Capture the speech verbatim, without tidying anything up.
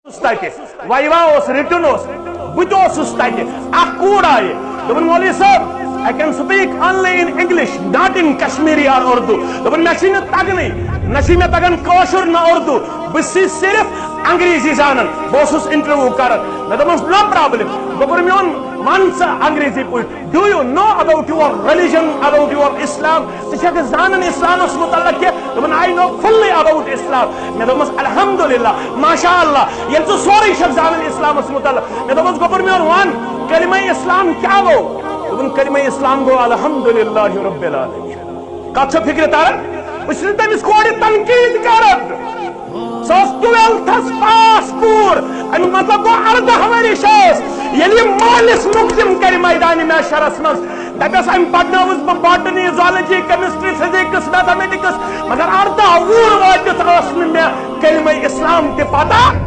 اوسُس تتہِ، ویوا اوس، رِٹٕن اوس، بہٕ تہِ اوسُس تتہِ۔ اکھ کوٗر آیہِ، دوٚپُن، "مولوی صٲب, I can speak only in English, not in Kashmiri or Urdu." دوٚپُن، "مےٚ چھُے نہٕ تگنٕے، نہ چھُے مےٚ تگان کٲشُر نہ اردو، بہٕ چھُسے صرف انگریزی زانان۔" بہٕ اوسُس انٹرویو کران، مےٚ دوٚپمَس، "No problem." دوٚپُن، "میون وَن ژٕ انگریزی پٲٹھۍ، Do you know about your religion, about your Islam? ژٕ چھَکھ زانان اسلامس متعلق کینٛہہ؟" دوٚپُن، "I know fully about Islam." مےٚ دوٚپمَس، "الحمدللہ، ماشاء اللہ، ییٚلہِ ژٕ سورُے چھَکھ زانان اسلامس متعلق۔" مےٚ دوٚپمَس، "گوٚبُر میون، وَن، کلمہ اسلام کیٛاہ گوٚو؟" دوٚپُن، "کلمہ اسلام گوٚو الحمدللہ رب العالمین۔" کتھ چھا فکرِ تران؟ بہٕ چھُس نہٕ تٔمِس کورِ تنقید کران۔ سۄ ٲس ٹُویلتھس پاس کوٗر، اَمیُک مطلب گوٚو ارداہ ؤرِش ٲس۔ ییٚلہِ یہِ مٲلِس مُقدِم کرِ میدانِ محشرس منٛز، دپٮ۪س، "أمۍ پرنٲوٕس بہٕ botany, zoology, chemistry, physics, mathematics, مگر ارداہ وُہُر وٲتِتھ ٲس نہٕ مےٚ کلمہ اسلام تہِ پتہ۔"